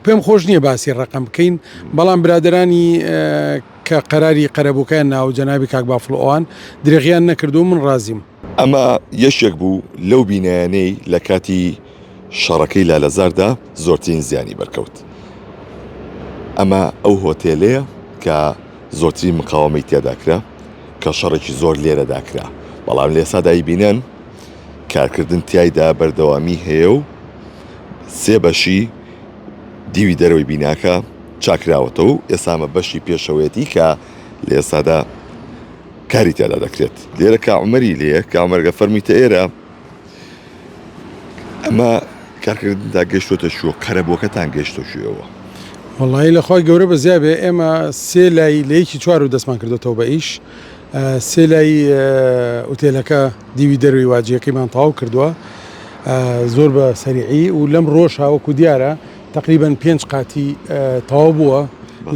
پێم خۆش نییە باسی ڕەقەم بکەین، بەڵام برادەرانی کە قەراری قەرەبووکەیان ناوە جەنابی کاک بافڵ و ئەوان درێغیان نەکردووە من ڕازیم. ئەمە یەکێک بوو لەو بینایانەی لە کاتی شەڕەکەی لالەزاردا زۆرترین زیانی بەرکەوت. ئەمە ئەو هۆتێلەیە کە زۆرترین مقاوەمەی تێدا کرا، کە شەڕێکی زۆر لێرەدا کرا، بەڵام لە ئێستادا ئەیبینن کارکردن تیایدا بەردەوامی هەیە و سێ بەشی دیوی دەرەوەی بیناکە چاکراوەتەوە و ئێستا ئەمە بەشی پێشەوەیەتی کە لە ئێستادا کاری تیادا دەکرێت. لێرە کا عومەری لێیە، کا عومەر گە فەرموویتە ئێرە ئەمە کارکردنتا گەشتۆتە کوێ قەرەبووەکەتان گەشتە کوێوە؟ وەڵایی لە خوای گەورە بەزیا بێ ئێمە سێ لای لە یەکی چوار و دەستمان کردۆتەوە بە ئیش سێ لای ئوتێلەکە دیوی دەروی واجیەکەیمان تەواو کردووە زۆر بە سەریعی و لەم ڕۆژ هاوەکو دیارە تقریبا پێنج قاتی تەواو بووە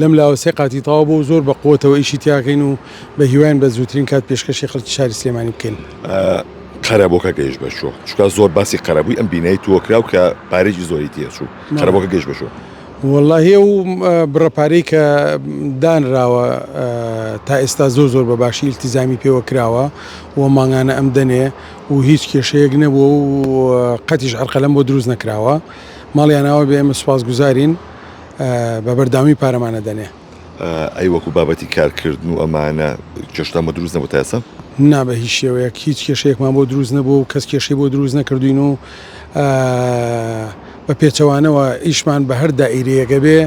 لەم لاوە سێ قاتی تەواو بوو زۆر بە قوتەوە ئیشی تیاکەین و بە هیواین بە زووترین کات پێشکەشی خەڵکی شاری سلێمانی بکەین. قەرەبووەکە گەیشت بە کوێ؟ چونکە زۆر باسی قەرەبووی ئەم بینای تۆ کرا و کە پارەیەکی زۆری تێچوو، قەرەبووەکە گەیشت بە کوێ؟ وەڵاهی ئەو بڕە پارەی کە دانراوە تا ئێستا زۆر زۆر بە باشی ئیلتیزامی پێوە کراوە و مانگانە ئەم دەنێ و هیچ کێشەیەک نەبووە و قەتیش عەرقەلەم بۆ دروست نەکراوە. ماڵیان ئاوا بێ ئێمە سوپاسگوزارین بە بەردەوامی پارەمان ئەدەنێ. ئەی وەکو بابەتی کارکردن و ئەمانە کێشتان بۆ دروست نەبوو تا ئێستا؟ نا بە هیچ شێوەیەک هیچ کێشەیەکمان بۆ دروست نەبووە و کەس کێشەی بۆ دروست نەکردوین و بە پێچەوانەوە ئیشمان بە هەر دائیرەیەک ئەبێ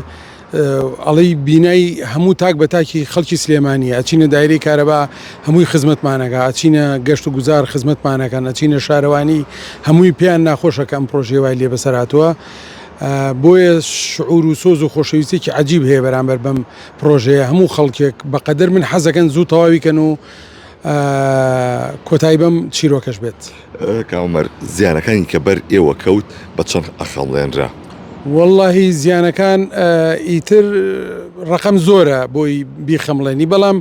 ئەڵێی بینای هەموو تاک بە تاکی خەڵکی سلێمانیە ئەچینە دایرەی کارەبا هەمووی خزمەتمانەکە ئەچینە گەشت و گوزار خزمەتمانەکەن ئەچینە شارەوانی هەمووی پێیان ناخۆشە کە ئەم پرۆژەیە وای لێ بەسەر هاتووە بۆیە شعور و سۆز و خۆشەویستێکی عجیب هەیە بەرامبەر بەم پرۆژەیە هەموو خەڵکێک بەقەدەر من حەزەکەن زوو تەواوی کەن و کۆتایی بەم چیرۆکەش بێت. کاک عومەر زیانەکانی کە بەر ئێوە کەوت بە چەند ئەخەمڵێنرا؟ وەڵاهی زیانەکان ئیتر ڕەقەم زۆرە بۆی بیخەمڵێنی بەڵام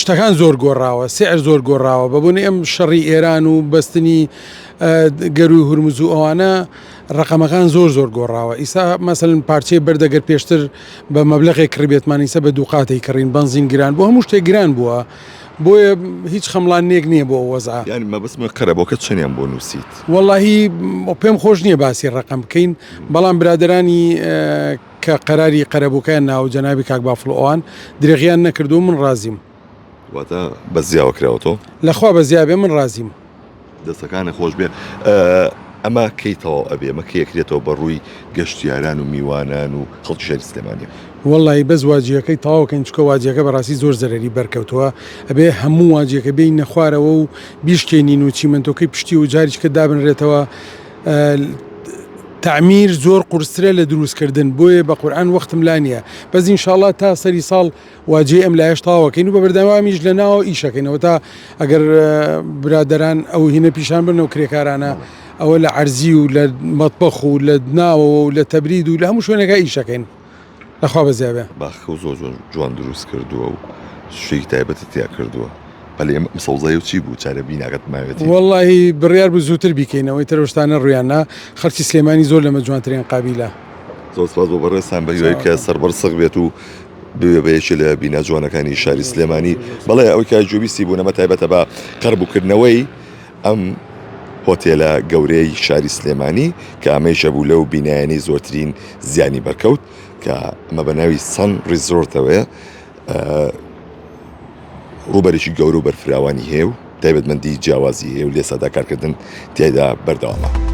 شتەکان زۆر گۆڕاوە سعر زۆر گۆڕاوە بەبوونی ئەم شەڕی ئێران و بەستنی گەروی هورمز و ئەوانە ڕقەمەکان زۆر زۆر گۆڕاوە ئیسا مەسەلەن پارچەی بەردەگەر پێشتر بە مەبلەغێک کڕیبێتمان ئیسە بە دووقاتەی کڕین بەنزین گران بوو هەموو شتێک گران بووە بۆیە هیچ خەمڵاندنێک نییە بۆ ئەو وەزعە. یانی مەبەستمە قەرەبۆکە چەنیان بۆ نووسیت؟ وەڵاهی پێم خۆش نییە باسی ڕەقەم بکەین بەڵام برادەرانی کە قەراری قەرەبووکەیان ناوە جەنابی کاک بافڵ و ئەوان درێغیان نەکردووە من ڕازیم. واتە بە زیاوە کراوەتەوە؟ لە خوا بە زیا بێ من ڕازیم. دەستەکانت خۆش بێ ئەمە کەی تەواو ئەبێ ئەمە کەی ئەکرێتەوە بە ڕووی گەشتیاران و میوانان و خەڵکی شاری سلێمانی؟ وەڵی بەس واجیەکەی تەواو کەین چونکە واجیەکە بەڕاستی زۆر زەرەری بەرکەوتووە ئەبێ هەموو واجیەکە بێینە خوارەوە و بیشکێنین و چیمەنتۆکەی پشتی و جاریچکە دابنرێتەوە تەعمیر زۆر قورسترە لە دروستکردن بۆیە بە قورئان وەختم لا نییە بەس ئینشاڵڵا تا سەری ساڵ واجێی ئەم لایەش تەواوەکەین و بە بەردەوامیش لە ناوە ئیشەکەینەوە تا ئەگەر برادەران ئەو هینە پیشان بن و کرێکارانە ئەوە لە عەرزی و لە مەتبەخ و لە ناوەوە و لە تەبرید و لە هەموو شوێنەکە ئیشەکەین لەخوا بەزیا بێ. باخەکە زۆر زۆر جوان دروست کردووە و شتێکی تایبەتی تیا کردووە پەلی ئەم سەوزایە و چی بوو چارە بیناکەت ماوێتی. وەڵاهی بڕیار بوو زووتر بیکەینەوە ئیتر ئەو شتانە ڕوویان نا خەڵکی سلێمانی زۆر لەمە جوانترین قابیلە. زۆر سپاس بۆ بەڕێزتان بەهیوای کە سەربەرز سەخت بێت و ببێ بە یەکێ لە بینا جوانەکانی شاری سلێمانی بەڵێ ئەوەی کە گوێبیستی بوون ئەمە تایبەتە بە قەربووکردنەوەی ئەم هۆتێلە گەورەی شاری سلێمانی کە ئەمەیشە بوو لەو بینایانەی زۆرترین زیانی بەرکەوت کە ئەمە بە ناوی سەن ڕیزۆرتەوەیە ڕووبەرێکی گەورە و بەرفراوانی هەیە و تایبەتمەندی جیاوازی هەیە و لێسادا کارکردن تیایدا بەردەوامە.